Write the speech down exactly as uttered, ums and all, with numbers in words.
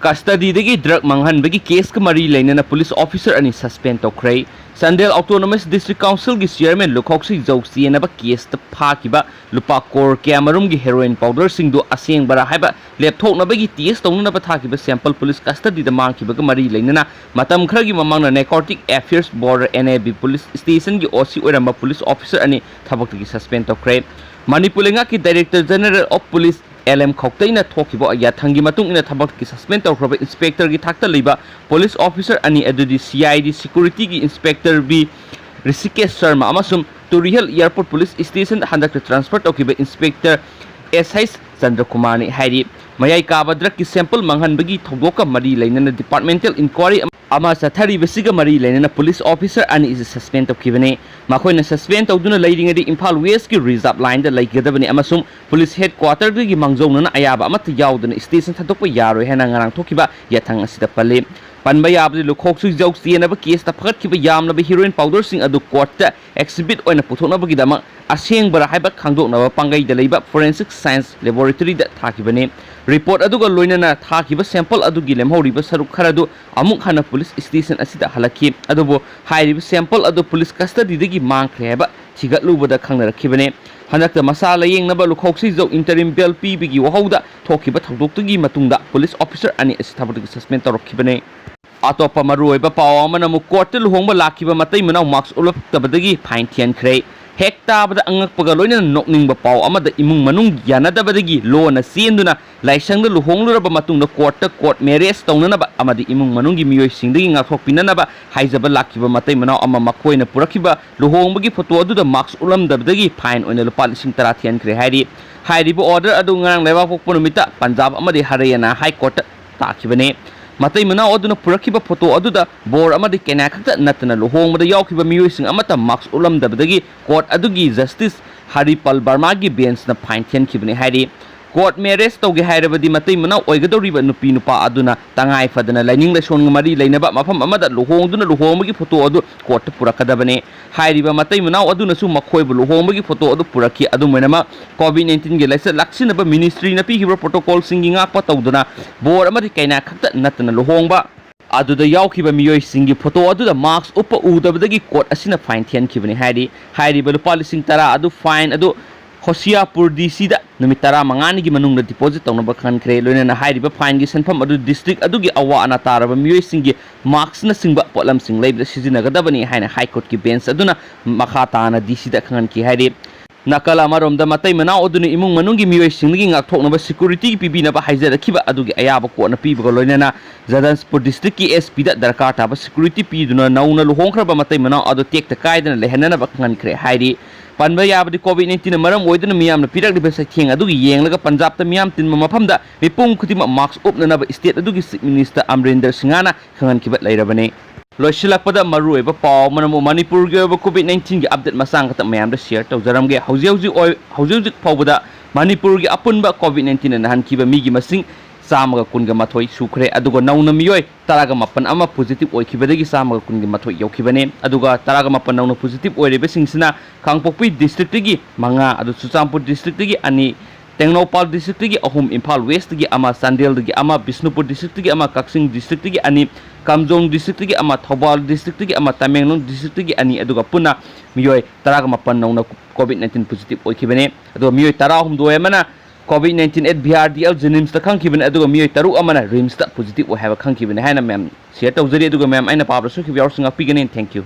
ꯀꯁꯇꯗꯤꯗꯒꯤ drug ꯃꯥꯡꯍꯟꯕꯒꯤ ꯀꯦꯁꯀ ꯃꯔꯤ ꯂꯩꯅꯅ police officer ꯑꯅꯤ ꯁꯁꯄꯦꯟ ꯇꯧꯈ꯭ꯔꯦ꯫ ꯆꯥꯟꯗꯦꯜ ꯑꯣꯇꯣꯅꯣꯃꯁ ꯗꯤꯁꯇ꯭ꯔꯤꯛ ꯀꯥꯎꯟꯁꯤꯜꯒꯤ ꯆꯤꯌꯔꯃꯦꯟ ꯂꯨꯈꯣꯛꯁꯤ ꯖꯧ ꯆꯦꯟꯅꯕ ꯀꯦꯁꯇ ꯐꯥꯈꯤꯕ ꯂꯨꯄꯥ ꯀꯣꯔ ꯀꯌꯥꯃꯔꯨꯝꯒꯤ ꯍꯦꯔꯣꯏꯟ ꯄꯥꯎꯗꯔꯁꯤꯡꯗꯨ ꯑꯁꯦꯡꯕꯔꯥ ꯍꯥꯏꯕ ꯂꯦꯞꯊꯣꯛꯅꯕꯒꯤ ꯇꯦꯁ ꯇꯧꯅꯅꯕ ꯊꯥꯈꯤꯕ ꯁꯦꯝꯄꯜ ꯄꯨꯂꯤꯁ ꯀꯁꯇꯗꯤꯗ ꯃꯥꯡꯈꯤꯕꯒ ꯃꯔꯤ ꯂꯩꯅꯅ ꯃꯇꯝ ꯈꯔꯒꯤ ꯃꯃꯥꯡꯗ narcotic affairs border, N A B, police ꯁ꯭ꯇꯦꯁꯟꯒꯤ ꯑꯣ ꯁꯤ ꯑꯣꯏꯔꯝꯕ ꯄꯨꯂꯤꯁ ꯑꯣꯐꯤꯁꯔ ꯑꯅꯤ ꯊꯕꯛꯇꯒꯤ ꯁꯁꯄꯦꯟ ꯇꯧꯈ꯭ꯔꯦ꯫ ꯃꯅꯤꯄꯨꯔ ꯂꯩꯉꯥꯛꯀꯤ director general of police L M ꯈꯧꯇꯩꯅ ꯊꯣꯛꯈꯤꯕ ꯌꯥꯊꯪꯒꯤ ꯃꯇꯨꯡ ꯏꯟꯅ ꯊꯕꯛꯇꯒꯤ ꯁꯁꯄꯦꯟ ꯇꯧꯈ꯭ꯔꯕ ꯏꯟꯁꯄꯦꯛꯇꯔꯒꯤ ꯊꯥꯛꯇ ꯂꯩꯕ ꯄꯨꯂꯤꯁ ꯑꯣꯐꯤꯁꯔ ꯑꯅꯤ ꯑꯗꯨꯗꯤ ꯁꯤ ꯑꯥꯏ ꯗꯤ ꯁꯦꯀ꯭ꯌꯨꯔꯤꯇꯤꯒꯤ ꯏꯟꯁꯄꯦꯛꯇꯔ ꯕꯤ ꯔꯤꯁꯤꯀꯦꯁ ꯁꯔꯃ ꯑꯃꯁꯨꯡ ꯇꯨꯔꯤꯍꯦꯜ ꯑꯦꯌꯔꯄꯣꯔꯠ ꯄꯨꯂꯤꯁ ꯁ꯭ꯇꯦꯁꯟꯗ ꯍꯟꯗꯛꯇ ꯇ꯭ꯔꯥꯟꯁꯐꯔ ꯇꯧꯈꯤꯕ ꯏꯟꯁꯄꯦꯛꯇꯔ ꯑꯦꯁ ꯑꯩꯆ ꯆꯟꯗ꯭ꯔꯀꯨꯃꯥꯔꯅꯤ ꯍꯥꯏꯔꯤ꯫ ꯃꯌꯥꯏ ꯀꯥꯕ ꯗ꯭ꯔꯒꯀꯤ ꯁꯦꯝꯄꯜ ꯃꯥꯡꯍꯟꯕꯒꯤ ꯊꯧꯗꯣꯛꯀ ꯃꯔꯤ ꯂꯩꯅꯅ ꯗꯤꯄꯥꯔꯠꯃꯦꯟꯇꯦꯜ ꯏꯟꯀ꯭ꯋꯥꯔꯤ ꯑꯃ ꯆꯠꯊꯔꯤꯕꯁꯤꯒ ꯃꯔꯤ ꯂꯩꯅꯅ ꯄꯨꯂꯤꯁ ꯑꯣꯐꯤꯁꯔ ꯑꯅꯤ ꯑꯁꯤ ꯁꯁꯄꯦꯟ ꯇꯧꯈꯤꯕꯅꯤ꯫ ꯃꯈꯣꯏꯅ ꯁꯁꯄꯦꯟ ꯇꯧꯗꯨꯅ ꯂꯩꯔꯤꯉꯩꯗ ꯏꯝꯐꯥꯜ ꯋꯦꯁꯀꯤ ꯔꯤꯖꯥꯔꯚ ꯂꯥꯏꯟꯗ ꯂꯩꯒꯗꯕꯅꯤ ꯑꯃꯁꯨꯡ ꯄꯨꯂꯤꯁ ꯍꯦꯗꯀ꯭ꯋꯥꯇꯔꯗꯒꯤ ꯃꯥꯡꯖꯧꯅꯅ ꯑꯌꯥꯕ ꯑꯃꯠꯇ ꯌꯥꯎꯗꯅ ꯁ꯭ꯇꯦꯁꯟ ꯊꯥꯗꯣꯛꯄ ꯌꯥꯔꯣꯏ ꯍꯥꯏꯅ ꯉꯔꯥꯡ ꯊꯣꯛꯈꯤꯕ ꯌꯥꯊꯪ ꯑꯁꯤꯗ ꯄꯜꯂꯤ꯫ ꯄꯟꯕ ꯌꯥꯕꯗꯤ ꯂꯨꯈꯣꯛꯁꯨ ꯖꯧ ꯆꯦꯟꯅꯕ ꯀꯦꯁꯇ ꯐꯒꯠꯈꯤꯕ ꯌꯥꯝꯂꯕ ꯍꯤꯔꯣꯏꯟ ꯄꯥꯎꯗꯔꯁꯤꯡ ꯑꯗꯨ ꯀꯣꯔꯠꯇ ꯑꯦꯛꯁꯤꯕꯤꯠ ꯑꯣꯏꯅ ꯄꯨꯊꯣꯛꯅꯕꯒꯤꯗꯃꯛ ꯑꯁꯦꯡꯕꯔꯥ ꯍꯥꯏꯕ ꯈꯪꯗꯣꯛꯅꯕ ꯄꯥꯡꯒꯩꯗ ꯂꯩꯕ ꯐꯣꯔꯦꯟꯁꯤꯛ ꯁꯥꯏꯟꯁ ꯂꯦꯕꯣꯔꯦꯇꯔꯤꯗ ꯊꯥꯈꯤꯕꯅꯤ꯫ ꯔꯤꯄꯣꯔꯠ ꯑꯗꯨꯒ ꯂꯣꯏꯅꯅ ꯊꯥꯈꯤꯕ ꯁꯦꯝꯄꯜ ꯑꯗꯨꯒꯤ ꯂꯦꯝꯍꯧꯔꯤꯕ ꯁꯔꯨꯛ ꯈꯔꯗꯨ ꯑꯃꯨꯛ ꯍꯟꯅ ꯄꯨꯂꯤꯁ ꯁ꯭ꯇꯦꯁꯟ ꯑꯁꯤꯗ ꯍꯜꯂꯛꯈꯤ꯫ ꯑꯗꯨꯕꯨ ꯍꯥꯏꯔꯤꯕ ꯁꯦꯝꯄꯜ ꯑꯗꯨ ꯄꯨꯂꯤꯁ ꯀꯁꯇꯗꯤꯗꯒꯤ ꯃꯥꯡꯈ꯭ꯔꯦ ꯍꯥꯏꯕ ꯊꯤꯒꯠꯂꯨꯕꯗ ꯈꯪꯅꯔꯛꯈꯤꯕꯅꯤ꯫ ꯍꯟꯗꯛꯇ ꯃꯁꯥ ꯂꯥꯌꯦꯡꯅꯕ ꯂꯨꯈꯣꯛꯁꯤꯖꯧ ꯏꯟꯇꯔꯤꯝ ꯕꯦꯜ ꯄꯤꯕꯒꯤ ꯋꯥꯍꯧꯗ ꯊꯣꯛꯈꯤꯕ ꯊꯧꯗꯣꯛꯇꯨꯒꯤ ꯃꯇꯨꯡꯗ ꯄꯨꯂꯤꯁ ꯑꯣꯐꯤꯁꯔ ꯑꯅꯤ ꯑꯁꯤ ꯊꯕꯛꯇꯒꯤ ꯁꯁꯄꯦꯟ ꯇꯧꯔꯛꯈꯤꯕꯅꯤ꯫ ꯑꯇꯣꯞꯄ ꯃꯔꯨꯑꯣꯏꯕ ꯄꯥꯎ ꯑꯃꯅ ꯑꯃꯨꯛ ꯀꯣꯔꯠꯇ ꯂꯨꯍꯣꯡꯕ ꯂꯥꯛꯈꯤꯕ ꯃꯇꯩ ꯃꯅꯥꯎ ꯃꯥꯛꯁ ꯎꯠꯂꯛꯇꯕꯗꯒꯤ ꯐꯥꯏꯟ ꯊꯤꯍꯟꯈ꯭ꯔꯦ꯫ ꯍꯦꯛ ꯇꯥꯕꯗ ꯑꯉꯛꯄꯒ ꯂꯣꯏꯅꯅ ꯅꯣꯛꯅꯤꯡꯕ ꯄꯥꯎ ꯑꯃꯗ ꯏꯃꯨꯡ ꯃꯅꯨꯡ ꯌꯥꯅꯗꯕꯗꯒꯤ ꯂꯣꯟꯅ ꯆꯦꯟꯗꯨꯅ ꯂꯥꯏꯁꯪꯗ ꯂꯨꯍꯣꯡꯂꯨꯔꯕ ꯃꯇꯨꯡꯗ ꯀꯣꯔꯠꯇ ꯀꯣꯔꯠ ꯃꯦꯔꯦꯖ ꯇꯧꯅꯅꯕ ꯑꯃꯗꯤ ꯏꯃꯨꯡ ꯃꯅꯨꯡꯒꯤ ꯃꯤꯑꯣꯏꯁꯤꯡꯗꯒꯤ ꯉꯥꯛꯊꯣꯛꯄꯤꯅꯅꯕ ꯍꯥꯏꯖꯕ ꯂꯥꯛꯈꯤꯕ ꯃꯇꯩ ꯃꯅꯥꯎ ꯑꯃ ꯃꯈꯣꯏꯅ ꯄꯨꯔꯛꯈꯤꯕ ꯂꯨꯍꯣꯡꯕꯒꯤ ꯐꯣꯇꯣ ꯑꯗꯨꯗ ꯃꯥꯛꯁ ꯎꯠꯂꯝꯗꯕꯗꯒꯤ ꯐꯥꯏꯟ ꯑꯣꯏꯅ ꯂꯨꯄꯥ ꯂꯤꯁꯤꯡ ꯇꯔꯥ ꯊꯤꯍꯟꯈ꯭ꯔꯦ ꯍꯥꯏꯔꯤ꯫ ꯍꯥꯏꯔꯤꯕ ꯑꯣꯔꯗꯔ ꯑꯗꯨ ꯉꯔꯥꯡ ꯂꯩꯕꯥꯛꯄꯣꯛꯄ ꯅꯨꯃꯤꯠꯇ ꯄꯟꯖꯥꯕ ꯑꯃꯗꯤ ꯍꯔꯤꯌꯥꯅꯥ ꯍꯥꯏ ꯀꯣꯔꯠꯇ ꯇꯥꯈꯤꯕꯅꯤ꯫ ꯃꯇꯩ ꯃꯅꯥꯎ ꯑꯗꯨꯅ ꯄꯨꯔꯛꯈꯤꯕ ꯐꯣꯇꯣ ꯑꯗꯨꯗ ꯕꯣꯔ ꯑꯃꯗꯤ ꯀꯩꯅꯥ ꯈꯛꯇ ꯅꯠꯇꯅ ꯂꯨꯍꯣꯡꯕꯗ ꯌꯥꯎꯈꯤꯕ ꯃꯤꯑꯣꯏꯁꯤꯡ ꯑꯃꯠꯇ ꯃꯥꯛꯁ ꯎꯠꯂꯝꯗꯕꯗꯒꯤ ꯀꯣꯔꯠ ꯑꯗꯨꯒꯤ ꯖꯁꯇꯤꯁ ꯍꯔꯤꯄꯥꯜ ꯕꯔꯃꯥꯒꯤ ꯕꯦꯟꯁꯅ ꯐꯥꯏꯟ ꯊꯤꯍꯟꯈꯤꯕꯅꯤ ꯍꯥꯏꯔꯤ꯫ Court marriage ꯇꯧꯒꯦ ꯍꯥꯏꯔꯕꯗꯤ ꯃꯇꯩ ꯃꯅꯥꯎ ꯑꯣꯏꯒꯗꯧꯔꯤꯕ ꯅꯨꯄꯤ ꯅꯨꯄꯥ ꯑꯗꯨꯅ ꯇꯉꯥꯏ ꯐꯗꯅ ꯂꯥꯏꯅꯤꯡ ꯂꯥꯏꯁꯣꯟꯒ ꯃꯔꯤ ꯂꯩꯅꯕ ꯃꯐꯝ ꯑꯃꯗ ꯂꯨꯍꯣꯡꯗꯨꯅ ꯂꯨꯍꯣꯡꯕꯒꯤ ꯐꯣꯇꯣ ꯑꯗꯨ courtꯇ ꯄꯨꯔꯛꯀꯗꯕꯅꯤ꯫ ꯍꯥꯏꯔꯤꯕ ꯃꯇꯩ ꯃꯅꯥꯎ ꯑꯗꯨꯅꯁꯨ ꯃꯈꯣꯏꯕꯨ ꯂꯨꯍꯣꯡꯕꯒꯤ ꯐꯣꯇꯣ ꯑꯗꯨ ꯄꯨꯔꯛꯈꯤ꯫ ꯑꯗꯨꯝ ꯑꯣꯏꯅꯃꯛ, COVID nineteenꯒꯤ ꯂꯥꯏꯆꯠ ꯂꯥꯛꯁꯤꯟꯅꯕ ministryꯅ ꯄꯤꯈꯤꯕ protocolꯁꯤꯡꯒꯤ ꯉꯥꯛꯄ ꯇꯧꯗꯨꯅ ꯕꯣꯔ ꯑꯃꯗꯤ ꯀꯩꯅꯥ ꯈꯛꯇ ꯅꯠꯇꯅ ꯂꯨꯍꯣꯡꯕ ꯑꯗꯨꯗ ꯌꯥꯎꯈꯤꯕ ꯃꯤꯑꯣꯏꯁꯤꯡꯒꯤ ꯐꯣꯇꯣ ꯑꯗꯨꯗ mask ꯎꯞꯄ ꯎꯗꯕꯗꯒꯤ court ꯑꯁꯤꯅ fine ꯊꯤꯍꯟꯈꯤꯕꯅꯤ ꯍꯥꯏꯔꯤ꯫ ꯍꯥꯏꯔꯤꯕ ꯂꯨꯄꯥ ꯂꯤꯁꯤꯡ ꯇꯔꯥ ꯑꯗꯨ fine ꯑꯗꯨ ꯍꯣꯁꯤꯌꯥꯄꯨꯔ DCꯗ ꯅꯨꯃꯤꯠ ꯇꯔꯥꯃꯉꯥꯅꯤꯒꯤ ꯃꯅꯨꯡꯗ deposit ꯇꯧꯅꯕ ꯈꯪꯍꯟꯈ꯭ꯔꯦ꯫ ꯂꯣꯏꯅꯅ ꯍꯥꯏꯔꯤꯕ fineꯒꯤ ꯁꯦꯟꯐꯝ ꯑꯗꯨ district ꯑꯗꯨꯒꯤ ꯑꯋꯥ ꯑꯅꯥ ꯇꯥꯔꯕ ꯃꯤꯑꯣꯏꯁꯤꯡꯒꯤ maskꯅꯆꯤꯡꯕ ꯄꯣꯠꯂꯝꯁꯤꯡ ꯂꯩꯕꯗ ꯁꯤꯖꯤꯟꯅꯒꯗꯕꯅꯤ ꯍꯥꯏꯅ High Courtꯀꯤ bench ꯑꯗꯨꯅ ꯃꯈꯥ ꯇꯥꯅ DCꯗ ꯈꯪꯍꯟꯈꯤ ꯍꯥꯏꯔꯤ꯫ ꯅꯥꯀꯜ ꯑꯃꯔꯣꯝꯗ, ꯃꯇꯩ ꯃꯅꯥꯎ ꯑꯗꯨꯅ ꯏꯃꯨꯡ ꯃꯅꯨꯡꯒꯤ ꯃꯤꯑꯣꯏꯁꯤꯡꯗꯒꯤ ꯉꯥꯛꯊꯣꯛꯅꯕ security ꯄꯤꯕꯤꯅꯕ ꯍꯥꯏꯖꯔꯛꯈꯤꯕ ꯑꯗꯨꯒꯤ ꯑꯌꯥꯕ courtꯅ ꯄꯤꯕꯒ ꯂꯣꯏꯅꯅ ꯖꯗꯟꯁꯄꯨꯔ districtꯀꯤ SPꯗ ꯗꯔꯀꯥꯔ ꯇꯥꯕ security ꯄꯤꯗꯨꯅ ꯅꯧꯅ ꯂꯨꯍꯣꯡꯈ꯭ꯔꯕ ꯃꯇꯩ ꯃꯅꯥꯎ ꯑꯗꯨ ꯇꯦꯛꯇ ꯀꯥꯏꯗꯅ ꯂꯩꯍꯟꯅꯅꯕ ꯈꯪꯍꯟꯈ꯭ꯔꯦ ꯍꯥꯏꯔꯤ꯫ ꯄꯟꯕ ꯌꯥꯕꯗꯤ, COVID nineteenꯅ ꯃꯔꯝ ꯑꯣꯏꯗꯨꯅ ꯃꯤꯌꯥꯝꯅ ꯄꯤꯔꯛꯂꯤꯕ ꯆꯩꯊꯦꯡ ꯑꯗꯨꯒꯤ ꯌꯦꯡꯂꯒ ꯄꯟꯖꯥꯕꯇ ꯃꯤꯌꯥꯝ ꯇꯤꯟꯕ ꯃꯐꯝꯗ ꯃꯤꯄꯨꯝ ꯈꯨꯗꯤꯡꯃꯛ mask ꯎꯞꯅꯅꯕ state ꯑꯗꯨꯒꯤ Chief Minister ꯑꯃꯔꯤꯟꯗꯔ ꯁꯤꯡꯍꯅ ꯈꯪꯍꯟꯈꯤꯕ ꯂꯩꯔꯕꯅꯤ꯫ ꯂꯣꯏꯁꯤꯜꯂꯛꯄꯗ ꯃꯔꯨꯑꯣꯏꯕ ꯄꯥꯎ ꯑꯃꯅ ꯑꯃꯨꯛ ꯃꯅꯤꯄꯨꯔꯒꯤ ꯑꯣꯏꯕ COVID nineteenꯒꯤ update ꯃꯆꯥ ꯈꯛꯇ ꯃꯌꯥꯝꯗ share ꯇꯧꯖꯔꯝꯒꯦ꯫ ꯍꯧꯖꯤꯛ ꯍꯧꯖꯤꯛ ꯑꯣꯏ-, ꯍꯧꯖꯤꯛ ꯍꯧꯖꯤꯛ ꯐꯥꯎꯕꯗ ꯃꯅꯤꯄꯨꯔꯒꯤ ꯑꯄꯨꯟꯕ COVID nineteenꯅ ꯅꯥꯍꯟꯈꯤꯕ ꯃꯤꯒꯤ ꯃꯁꯤꯡ ꯆꯥꯝꯃꯒ ꯀꯨꯟꯒ ꯃꯥꯊꯣꯏ ꯁꯨꯈ꯭ꯔꯦ, ꯑꯗꯨꯒ ꯅꯧꯅ ꯃꯤꯑꯣꯏ ꯇꯔꯥꯒ ꯃꯥꯄꯟ ꯑꯃ positive ꯑꯣꯏꯈꯤꯕꯗꯒꯤ ꯆꯥꯝꯃꯒ ꯀꯨꯟꯒ ꯃꯥꯊꯣꯏ ꯌꯧꯈꯤꯕꯅꯤ꯫ ꯑꯗꯨꯒ ꯇꯔꯥꯒ ꯃꯥꯄꯟ ꯅꯧꯅ positive ꯑꯣꯏꯔꯤꯕꯁꯤꯡꯁꯤꯅ ꯀꯥꯡꯄꯣꯛꯄꯤ districtꯒꯤ ꯃꯉꯥ, ꯑꯗꯨ ꯆꯨꯔꯆꯥꯟꯄꯨꯔ districtꯒꯤ ꯑꯅꯤ, ꯇꯦꯡꯅꯧꯄꯥꯜ districtꯒꯤ ꯑꯍꯨꯝ, ꯏꯝꯐꯥꯜ Westꯒꯤ ꯑꯃ, ꯆꯥꯟꯗꯦꯜꯗꯒꯤ ꯑꯃ, ꯕꯤꯁꯅꯨꯄꯨꯔ districtꯒꯤ ꯑꯃ, ꯀꯛꯆꯤꯡ districtꯒꯤ ꯑꯅꯤ, ꯀꯥꯝꯖꯣꯡ districtꯒꯤ ꯑꯃ, ꯊꯧꯕꯥꯜ districtꯒꯤ ꯑꯃ, ꯇꯃꯦꯡꯂꯣꯡ districtꯒꯤ ꯑꯅꯤ, ꯑꯗꯨꯒ ꯄꯨꯟꯅ ꯃꯤꯑꯣꯏ ꯇꯔꯥꯒ ꯃꯥꯄꯟ ꯅꯧꯅ COVID nineteen positive ꯑꯣꯏꯈꯤꯕꯅꯤ꯫ ꯑꯗꯨꯒ ꯃꯤꯑꯣꯏ ꯇꯔꯥꯍꯨꯝꯗꯣꯏ ꯑꯃꯅ COVID nineteen at BRDL JNIMSꯇ ꯈꯪꯈꯤꯕꯅꯤ, ꯑꯗꯨꯒ ꯃꯤꯑꯣꯏ ꯇꯔꯨꯛ ꯑꯃꯅ RIMSꯇ positive ꯑꯣꯏ ꯍꯥꯏꯕ ꯈꯪꯈꯤꯕꯅꯤ ꯍꯥꯏꯅ ꯃꯌꯥꯝ share ꯇꯧꯖꯔꯤ꯫ ꯑꯗꯨꯒ ꯃꯌꯥꯝ, ꯑꯩꯅ ꯄꯥꯕꯗ ꯁꯣꯏꯈꯤꯕ ꯌꯥꯎꯔꯁꯨ ꯉꯥꯛꯄꯤꯒꯅꯤ꯫ Thank you꯫